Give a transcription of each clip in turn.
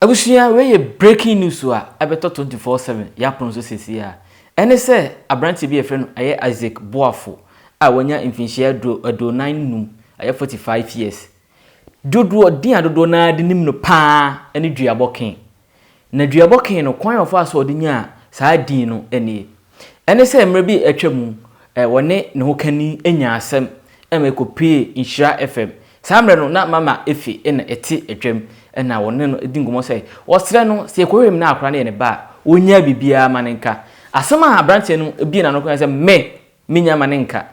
Abusua, wei yɛ breaking news a ɛbɛtɔ 24/7 yɛapono so seesei a. Ɛne sɛ aberanteɛ bi a yɛfrɛ no ɛyɛ Isaac Boafo a wanya mfinhyia 45, ɛyɛ 45 years. Dodoɔ, din a dodoɔ no ara de nim no paa ne Duabɔ King. Na Duabɔ King no, kwan a ɔfaa so a ɔde nyaa saa din no nie. Ɛne sɛ mmerɛ bi a atwa mu, wɔne ne hokani nyaa asɛm ma ɛkɔpuee Nhyira FM. Saa mmerɛ no, na Mama Efe na ɛte adwam na wɔne no di nkɔmmɔ sɛ ɔsrɛ no sɛ yɛkɔhwehwɛ mu na akwadaa no yɛ ne ba a, ɔnnya biribiara ma no nka. Asɛm a aberanteɛ no bue n'ano kae sɛ, Me, mennya ma no nka.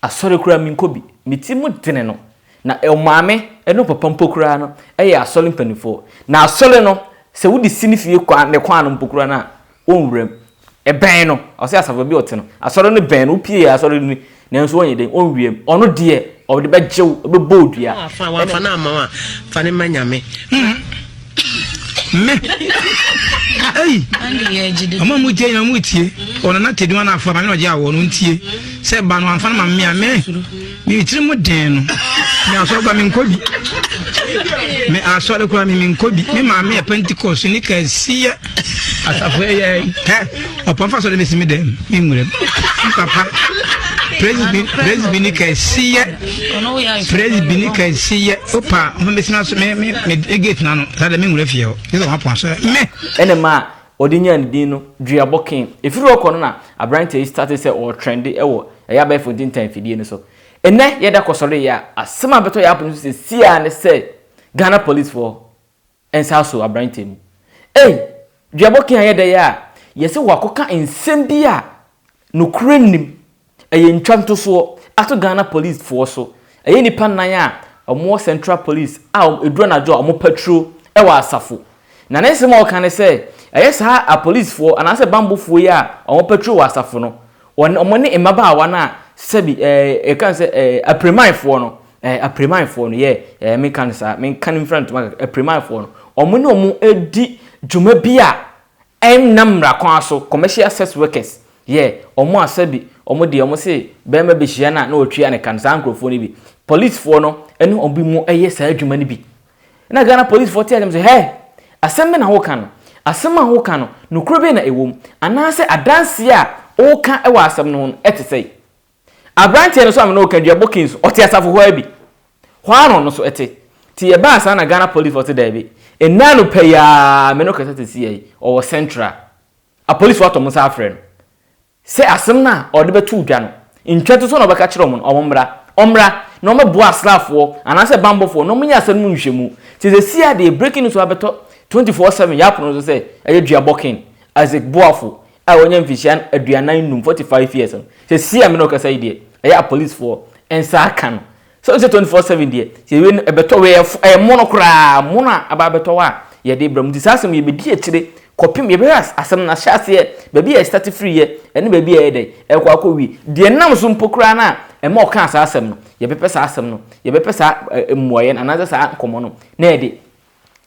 Asɔre koraa menkɔ bi. Me ti mu dene no. Na ɔmaame ne ɔpapa mpo koraa no yɛ asɔre mpanimfoɔ. Na asɔre no, sɛ wode si ne fie kwan ne kwan no mpo koraa no a, ɔnwura mu. Ɛbɛn no, ɔsɛ asafo bi a ɔte no, asɔre no bɛn no, wopie yɛ asɔre no ni, nanso ɔnyɛ dɛn, ɔnwura mu. Ɔno deɛ, ɔde bɛgye wo, ɔbɛbɔ wo dua. Wafa, wafa no amma wo a, fa no ma Nyame. Me. Ei. Ɔmo a mo tie nyina ɔmo tie. Ɔnana tedi wɔn afɔ ma ne ɔgye awɔ no ntie. Sɛ ba no amfa no ma me a me me tiri mu den no. Me asɔre kora me nkɔ bi. Me asɔre kora me me nkɔ bi. Me maame yɛ Pentecost ni kɛseɛ. Asafo yɛ hɛ ɔpɔn fa sɔre bɛsi me dɛm me nwura mu. Papa presby ni kɛseɛ. Presby ni kɛseɛ. Opa ɔmo bɛsi na so me me me gate na no saa dɛ me nwura fie hɔ. Yɛ sɛ wɔn apɔn asɔre me. Ɛna maa ɔde nyaa ne din no Duabɔ King. Ɛfiri hɔ kɔ no na aberanteɛ yi starte sɛ ɔretrɛnde wɔ ɛyɛ abɛɛfo ntintan mfidie no so. Ɛnnɛ yɛda kɔsɔre yi a, asɛm a abɛtɔ yɛn apono so seesei ara ne sɛ Ghana policefoɔ nsa aso aberanteɛ mu. Ei! Duabɔ King ayɛ dɛ yi a, yɛse wakɔka nsɛm bi a nokorɛ nnim. Ɛyɛ ntwa ntosoɔ ato Ghana police foɔ so. Ɛyɛ nnipa nnan a wɔwɔ Central Police a ɛduru anadwo a wɔn patrol wɔ Asafo. Na ne nsɛm a ɔka ne sɛ, ɛyɛ saa apolicefoɔ anaasɛ banbɔfoɔ yi a wɔn patrol wɔ Asafo no, wɔn wɔn ne mmabaawa no a sɛbi ɛɛ yɛka no sɛ ɛɛ apremanfoɔ no, ɛɛ apremanfoɔ no yɛ ɛɛ menka no saa, menka no mfira ntoma kakra, apremanfoɔ no, wɔn ne wɔn di dwuma bi a Ɛnnam mmara kwan so, commercial sex workers, yɛ wɔn a sɛbi wɔn deɛ wɔn se barima bɛhyia no a na wɔtua ne ka no, saa nkorɔfoɔ no bi. Policefoɔ no ne wɔn bi mo yɛ saa adwuma no bi. Ɛna Ghana policefoɔ te asɛm sɛ, hɛ! Asɛm bɛ na woka no? Asɛm a woka no, nokorɛ bɛn na ɛwɔ mu? Anaasɛ adanseɛ a woka wɔ asɛm no ho no te sɛn? Aberanteɛ no nso a me ne wo ka Duabɔ King nso, ɔte asafo hɔ ara bi. Hɔ ara na ɔno nso te. Nti yɛbaa saa na Ghana police foɔ se daabi. Nnɛ anɔpa yi ara me ne wo kasa seesei yi, ɔwɔ Central. Apolicefoɔ ato wɔn nsa afrɛ no sɛ asɛm no a ɔde bɛto dwa no, ntwa to so na ɔbɛka kyerɛ wɔn no, wɔmmra. Ɔmmra na wɔmmɛboa asraafoɔ anaasɛ bammɔfoɔ na wɔnyɛ asɛm no mu nhwehwɛmu. Nti seesei ara deɛ breaking news abɛtɔ 24/7 yɛn apono so sɛ ɛyɛ Duabɔ King, Isaac Boafo a wanya mfirihyia 45, 45 years no, seesei a me ne wo kasa yi deɛ, ɛyɛ apolisifoɔ nsa aka no. Sɛ wohu sɛ 24/7 deɛ, sɛ wei no ɛbɛtɔ wei ɛyɛ mono koraa, mono a aba abɛtɔ hɔ a yɛde brɛ mo. Nti saa asɛm yi yɛbɛdi akyire kɔpem yɛbɛhwɛ asɛm no ahyɛaseɛ, baabi a ɛstarte firiiɛ ɛne baabi a ɛyɛ dɛn ɛrekɔ akɔwie. Deɛ ɛnam so mpo koraa no a ɛma ɔkaa saa asɛm no, yɛbɛpɛ saa asɛm no, yɛbɛpɛ saa mmuaeɛ no anaasɛ saa nkɔmmɔ no na yɛde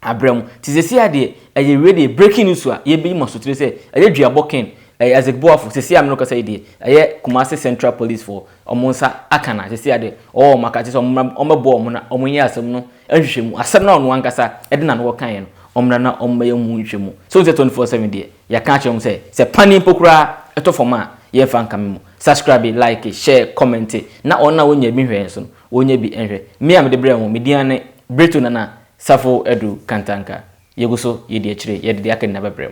abrɛ mo. Nti seesei ara deɛ, ɛyɛ wei deɛ breaking news a yɛbɛyi mo asotire sɛ ɛyɛ Duabɔ Ken, ɛyɛ Isaac Boafo, seesei a me ne wo kasa yi deɛ, ɛyɛ Kumasi Central Police foɔ, wɔn nsa aka no a, seesei ara deɛ ɔwɔ wɔn aka, kyerɛ sɛ wɔn wɔmmɛboa wɔn na wɔnyɛ asɛm no nhwehwɛmu. Asɛm no a ɔno ankasa de n'ano kɔkaeɛ no, wɔmmra na wɔmmɛyɛ mu nhwehwɛmu. Sɛ wohu sɛ 24/7 deɛ, yɛaka akyerɛ wɔn sɛ, sɛ paneɛ mpo koraa ɛtɔ fam a, yɛmfa nkame mo. Subscribe, like, share, comment, na wɔn a wɔnnya bi nhwɛeɛ nso no, wɔnnya bi nhwɛ. Me a mede brɛɛ mo, me din ara ne Brito Nana Safo Adu Kantanka. Yɛgu so, yɛdi akyire, yɛde deɛ aka nyinaa bɛbrɛ mo.